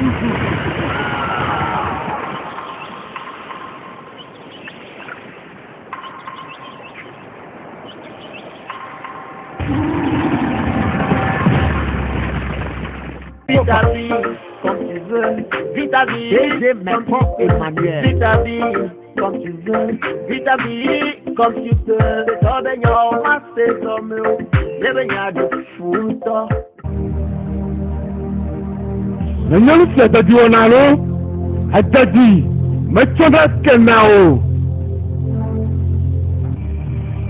Vis ta vie comme tu veux. Vis ta vie. DG Mekpɔ Emmanuel. Vis ta vie comme tu veux. Vis ta vie comme tu peux. Tɔ bɛ nya o ma se gɔme o. Ne bɛ nya ɖe fu ŋutɔ. Nenye nu si adadi wɔna alo adadi metsɔna kena o.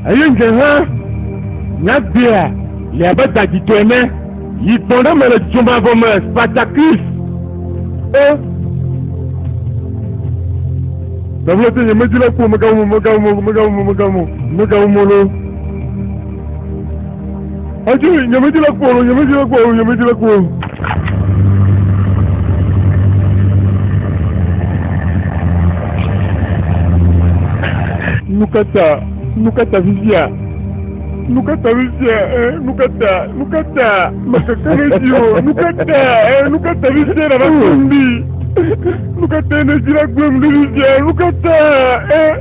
Eye nye hã nyagbea le abe daditɔ ene yi gbɔn ɖe me le dzomavɔ me Spartacus. O. Ɖevio te nye medzi le ku megawu mo megawu mo megawu mo megawu mo megawu mo lo. Ati nye medzi le ku o nye medzi le ku o nye medzi le ku o. Nukata nukata fifia nukata fifia eh nukata nukata mekeke ɖe dzi o nukata eh nukata fifia nava gblẽm ɖi nukata ne dzi la gblẽm ɖi fifia nukata eh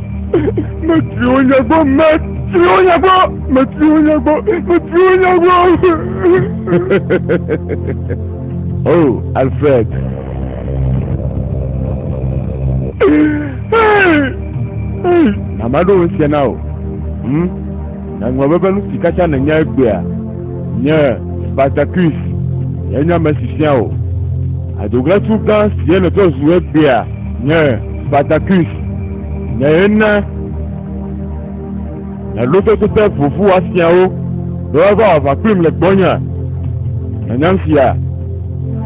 metri wo nya gbɔ metri wo nya gbɔ metri wo nya gbɔ metri wo nya gbɔ. Oh, Alfred. Hey! Hey! Mama ɖo wo sia na wò. Hmm? Nàŋlɔ be be nu si katã nènya egbea nye Spartacus ye nye ame si fia wò. Adoglatu gã si ye nètrɔ zu egbea nye Spartacus nye ye na nèɖo tɔtɔtɔ ƒoƒu afiawo be woava wɔ aʋa kplim le gbɔnye. Nènyam sia?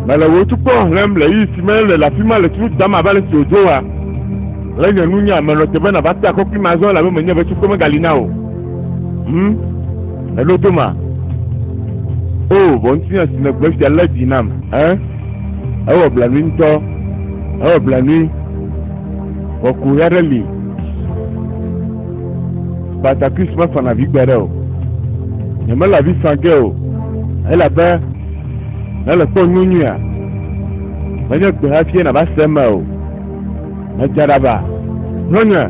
Mele wò tukpɔ xlẽm le ɣeyiɣi si me le afi ma le tunu dam abe ale si wòdzo wa. Le nye nunya menɔ te be nàva kpe akɔ kplim azɔ elabe menye be tukpe megali na wò. Hmm? Èɖo to ma? O, vɔ ŋutinya si nègblɔ fifia lé dzi nam. Ẽ? Ewɔ blanui ŋutɔ. Ewɔ blanui. Vɔ kuxi aɖe li. Spartacus mefana avi gbe ɖe o. Nyemele avi fa ge o. Elabe ne le kpɔ nu nyuia, menye gbe hafi nàva se eme o. Medze aɖaba. Hlɔ̃nye,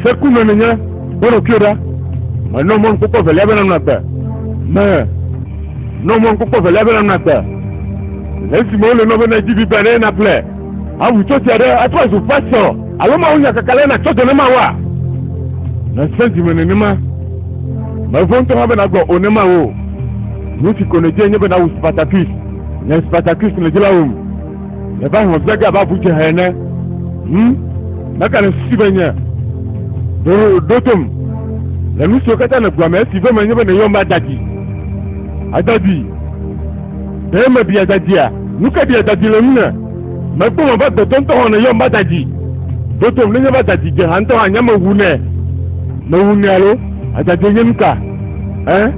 sekunɔ nènye, kpɔ ɖokuiwò ɖa. Menɔ mɔnukpɔkpɔ velia be nanɔ agbe. Me nɔ mɔnukpɔkpɔ velia be nanɔ agbe. Le esime wole nɔ be nèdzi Biblia ɖe nàƒle, awu tsɔtsi aɖe atrɔ azu pastor alo Mawu nya kaka ɖe nàtsɔ dɔ ne Mawua? Nèsẽ dzime nenema. Mevɔ̃ ŋutɔ hã be nàgblɔ o ne Mawu o. Nu si ko nèdze nye be nàwu Spartacus. Nye Spartacus nèdze la wum. Nèva hlɔ̃ bia ge abe avu dze ha ene. Hmm? Mègane susu be nye. Ɖo ɖo tom. Le nu siwo katã nègblɔ me esi veme nye be nèyɔm be adadi. Adadi. Ɖe meɖi adadia? Nu ka ɖi adadi le ŋunye? Mekpɔ mɔ be agbetɔ ŋutɔ hã nèyɔm be adadi. Ɖo tom nenye be adadi dze ha ŋutɔ hã nye mewu nɛ. Mewu nɛ alo? Adadie nye nu ka? Ẽ?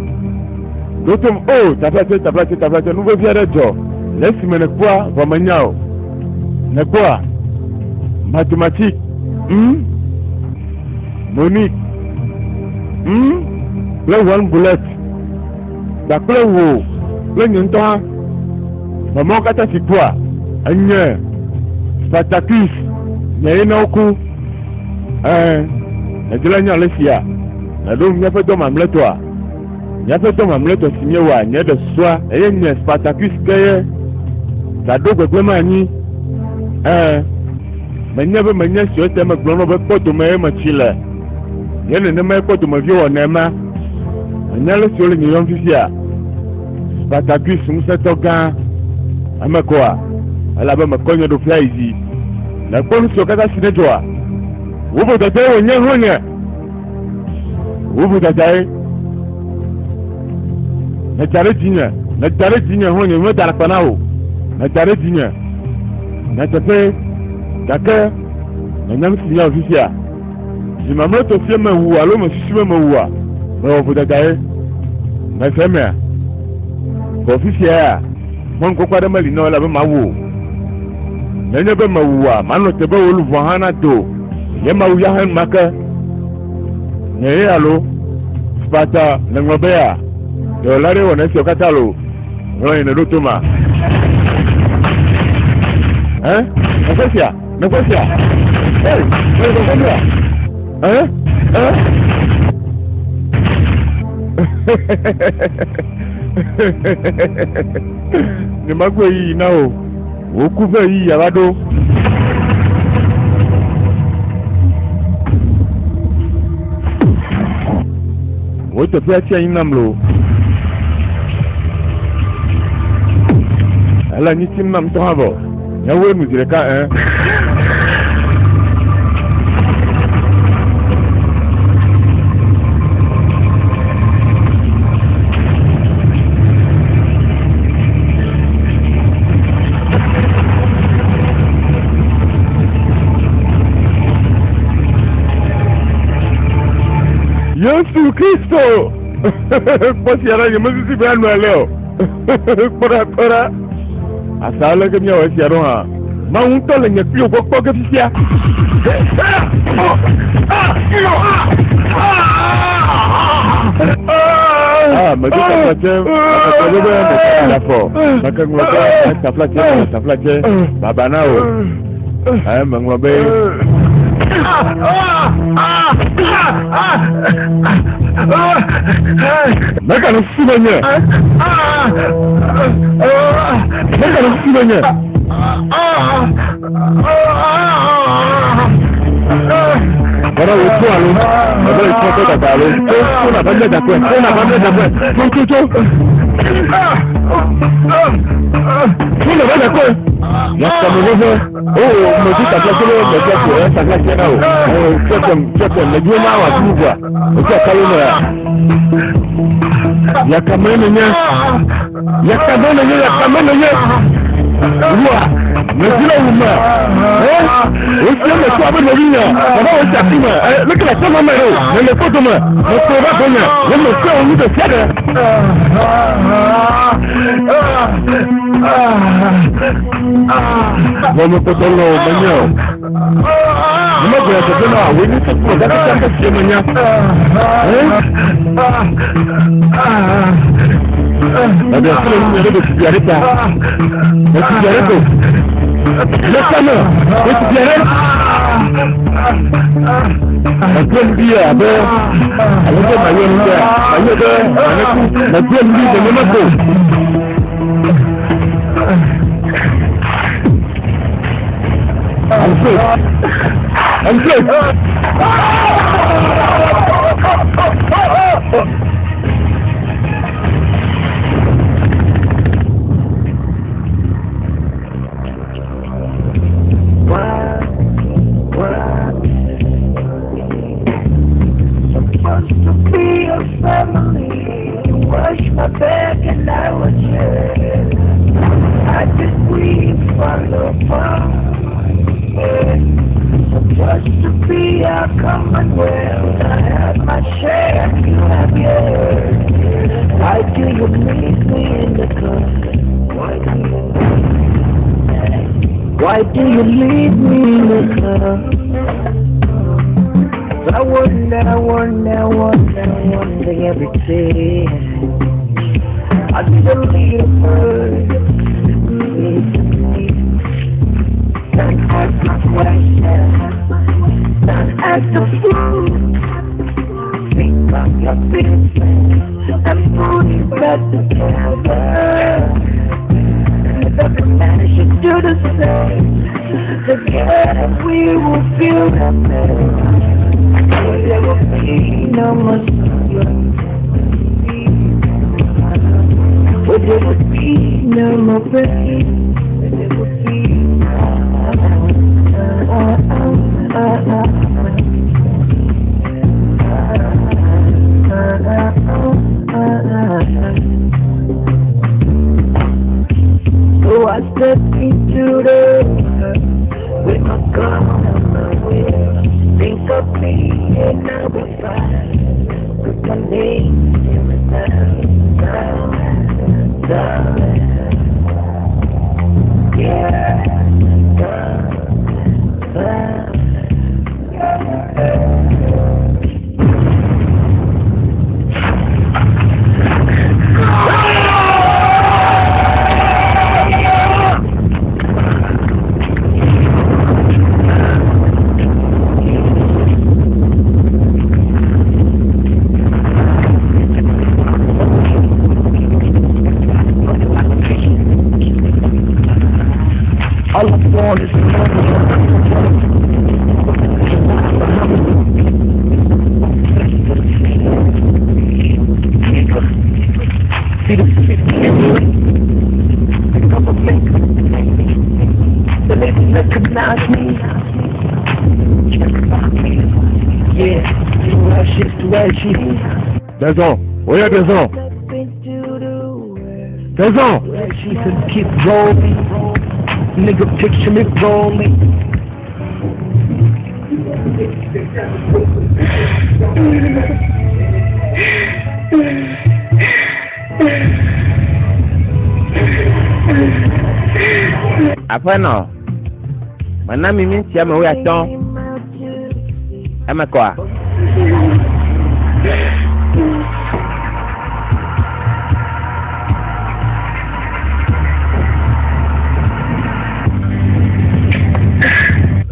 Ɖo tom o, taflatse, taflatse, taflatse, nu vevi aɖe dzɔ le esime nèkpɔa vɔ menya o. Nèkpɔa? Mathématique, hmm? Monique, hmm? Kple one bullet, kpakple wò kple nye ŋutɔ hã. Mɔmɔwo katã si kpɔa, enye Spartacus, nye ye na woku. Ɛ̃, nèdi la nye ale sia. Nèɖo míaƒe dɔ mamlɛtɔa. Míaƒe dɔ mamlɛtɔ si míewɔa nye ɖe susua eye nye Spartacus ke ye gaɖo gbegblẽ ma anyi. Ɛ̃, menye be menye si ete megblɔ nɔ be kpɔ dome ye metsi le. Nye nenemae kpɔ domeviwo wɔnɛ ma. Menye ale si wole nye yɔm fifia. Spartacus ŋusẽtɔ gã. Eme kɔa? Elabe mekɔ nye ɖoƒea yi dzi. Nèkpɔ nu siwo katã si ne dzɔa? Wò vodadae wònye hlɔ̃nye. Wò vodadae. Nèda ɖe dzinye. Nèda ɖe dzinye hlɔ̃nye. Meda alakpa na wò. Nèda ɖe dzinye. Nyateƒee. Gake nènya nu si míawɔ fifia? Zi mamlɛtɔ sie mewu alo mesusu be mewua, mewɔ vodadae. Mese emea? Vɔ fifia ya, mɔnukpɔkpɔ aɖe meli na wò elabe mawu o. Nenye be mewua, manɔ te be wò luʋɔ hã nado nye Mawu ya hã enumake. Nye ye alo? Sparta, nèŋlɔ be ya? Dɔwɔla aɖee wɔna esiawo katã loo? Hlɔ̃ yi nèɖo to ma? Ɛ? Nɔƒe sia? Nɔƒe sia? Ei, mele nɔƒe sia? Ɛ? Ɛ? Nyemagbe ɣeyiɣi na wò. Wò ku ƒe ɣeyiɣi ava ɖo. Wò teƒea tsi anyi nam loo. Ele anyi tsim nam ŋutɔ hã vɔ. Nyawoe nu zi ɖeka ɛ. Yesu Kristo! Kpɔ sia ɖa, nyemesusu be anɔ ale o. Kpɔ ɖa, kpɔ ɖa. Asa aleke míawɔ esia ɖo hã? Mawu ŋutɔ le nye kpli wò gbɔ kpɔ ge fifia. Ah, medo taflatse, mekpɔ be mekpɔ afɔ, mekeŋlɔ be taflatse, taflatse, baba na wò. Ɛ meŋlɔ be. Megale susu be nye. Megale susu be nye. Bɔdɔ wo tó alo, bɔdɔ yi tó tó dada alo, tó tó na ba mɛ dakɔɛ, tó na ba mɛ dakɔɛ, tó tó tó. Tó na ba dakɔɛ. Yakame veve, o mɛti taflatse ɖe mɛti ko ɛ taflatse na o, ɛ tsɔtsɛm tsɔtsɛm mɛdzi na wa tu bua, o tɔ kalo me ya. Yakame ne nye, yakame ne nye, yakame ne nye. Wua, mɛdzi le wu me, ɛ o si me tó abe nɔvi nye, baba o si asi me, ɛ leke le sɔmɔ me ɖo, me le kpɔtɔ me, me kpɔ va gbɔ nye, me me fia wo nu ɖe sia ɖe. Vɔ mekpɔtɔ lɔ o menye o. Nyemegblɔ teƒe na wò nu sɔkpɔ gake gake sie menya. Ɛdɛ sile nu yɛrɛ ɖetugbi aɖe ta. Ɖetugbi aɖe ko. Le kame ɖetugbi aɖe. Megblẽ nu ɖi abe alo be mayɔ nu ɖe mayɔ be maneku megblẽ nu ɖi nenema ko. Alfred! Alfred! Supposed to be a family. You wash my back and I was it. I just we fall apart. Supposed to be our commonwealth. I have my share, you have yours. Why do you leave me in the cold? Why do you? Why do you leave me in the cold? I wonder, I wonder, I wonder, I wonder every day. I still need a bird. Don't ask my question. Don't ask the fool. Pick up your pieces and put it back together. If every man should do the same, together we will feel the pain. There will be no more sorrow. There will be no more pain. There will be So I step into the river with my gun on my wheel. Think of me and I will find. Put my name in the down, down, down. Yeah, down, down. On this See the The ladies recognize me. Yeah, ashes to ashes. Dezon, oya Dezon. Dezon. She said keep rolling. Nigga picture me rolling. Aƒenɔ, mena mi minti ame wuiatɔ̃. Eme kɔa?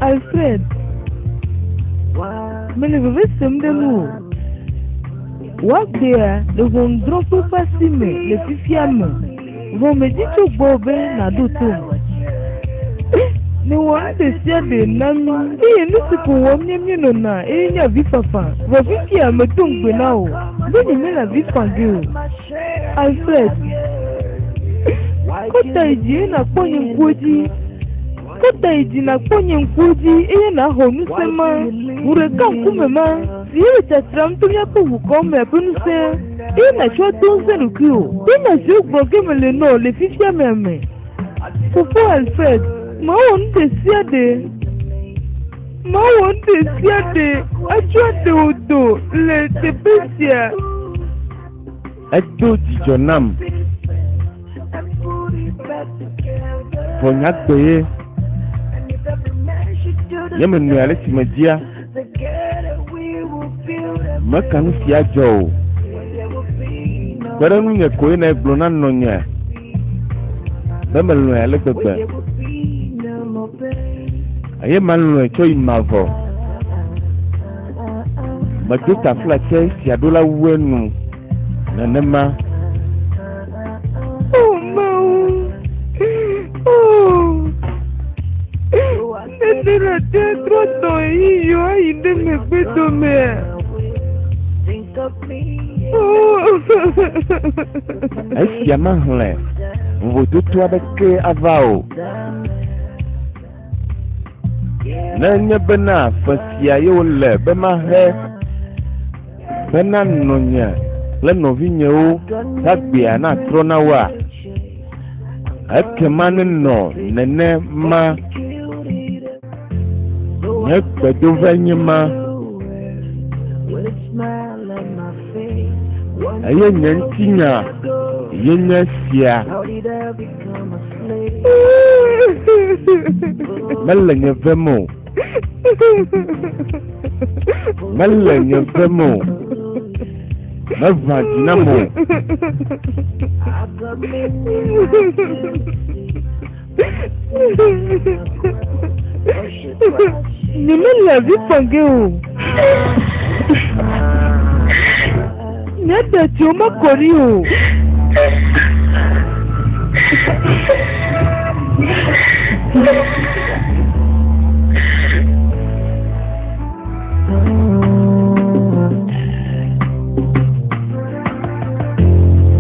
Alfred, mele veve sem ɖe nuwò. Wò agbea le ʋɔnudrɔ̃ƒe ƒe asi me le fifia me. Vɔ medi tso gbɔwò be nàɖo tom. Nèwɔ nu ɖe sia ɖe na mí eye nu si ko wɔm nye míenɔna eye nye avifafa. Vɔ fifia medo ŋugbe na wò be nyemele avi fa ge o. Alfred, kɔ ta yi dzi eye nàkpɔ nye ŋkuwo dzi. Kɔ ta yi dzi nàkpɔ nye ŋkuwo dzi eye nàxɔ ŋusẽ ma, ʋu ɖeka ŋkume ma, si ye le tsatram to míaƒe ʋukɔwo me ƒe ŋusẽ, eye nàtsɔ ado ŋusẽ ɖokuiwò. Ɖe nya siwo gblɔ ge mele nɔ le fifia mea me. Fofo Alfred, mawɔ nu ɖe sia ɖe. Mawɔ nu ɖe sia ɖe atsɔ aɖe wò do le teƒe sia. Edo dzidzɔ nam. Vɔ nya gbe ye. Nye menɔe ale si medzia. Meka nu sia dzɔ o. Kpe ɖe ŋunye koe ne egblɔ na nɔnye be melɔ̃e ale gbegbe. Eye malɔ̃e tsɔ yi mavɔ. Medo taflatse sia ɖo la wu enu nenema. O Mawu! O! Nene nàte trɔ dɔ ɣeyiɣiwo ayi ɖe megbe domea? Esia maxlẽ vovototo aɖeke ava o. Ne enye bena fe sia ye wòle be maxe bena nɔnye kple nɔvinyewo ƒe agbea natrɔ na woa, ekema nenɔ nenema. Nye gbedove nye ma. Eye nye ŋutinya ye nye sia. Mele nye vem o. Mele nye vem o. Meʋã dzi nam o. Nyemele avi fɔ ge o. Nye ɖetsiwo mekɔ ɖi o.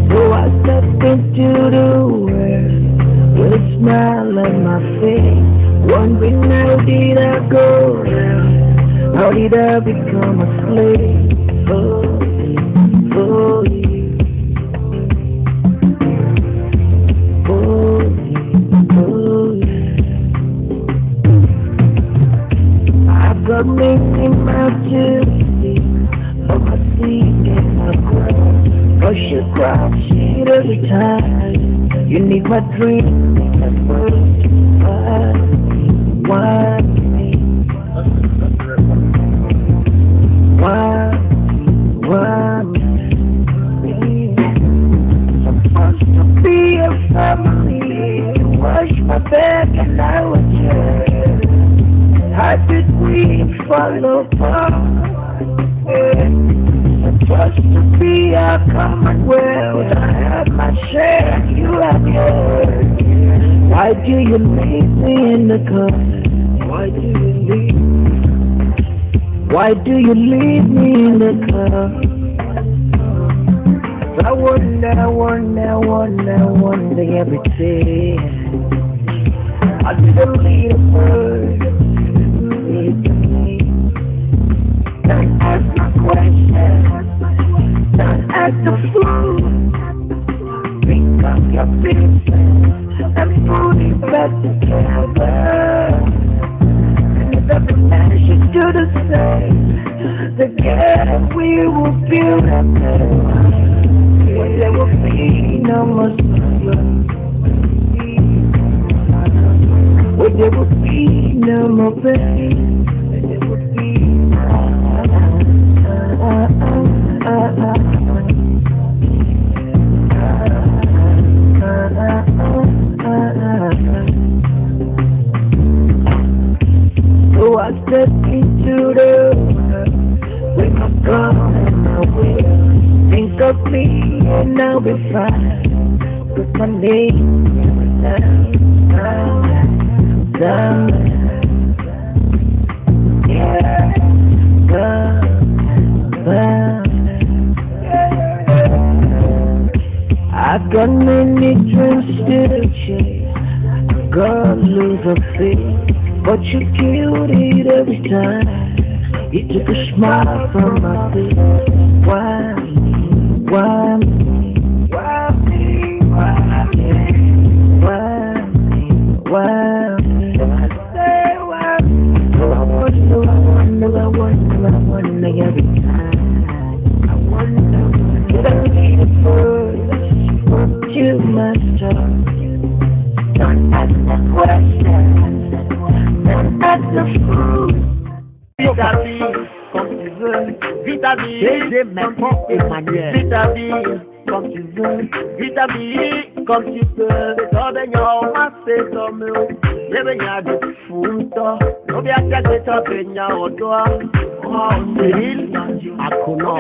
So I step into the world with a smile on my face, wondering how did I go down? How did I become a slave for you? For you, for you. I've got many mountains but my seat in my ground. Brush your cross it every time. You need my dream, my first. Why, why, why me? Supposed to be a family. You wash my back and I was yours. How did we fall apart? Supposed to be our commonwealth. I have my share, you have yours. Why do you leave me in the car? Why do you leave? Why do you leave me in the car? I wonder, I wonder, I wonder, I wonder every day. I didn't leave a word. Leave to me. Don't ask my question. Don't act a fool. Pick up your pieces and put it back together. And if every man should do the same, together we will build a better where there will be no more suffering. Where there will be no more pain. Where there will be So I step into the world with my gun and my wheel. Think of me and I'll be fine. Put my name down, down, down. Yeah, down, down. I've got many dreams to chase. Gonna lose a faith, but you killed it every time. You took a smile from my face. Why me? Why me? Why me? Why me? Why me? Why me? I say why me? I wonder, I wonder, I wonder, I wonder every time. I wonder, did I need a first? You must talk. Don't ask the question. Don't ask the fool. Vis ta vie comme tu veux. Vis ta vie comme tu peux. Vis ta vie comme tu veux. Vis ta vie comme tu peux. Cyril Akono.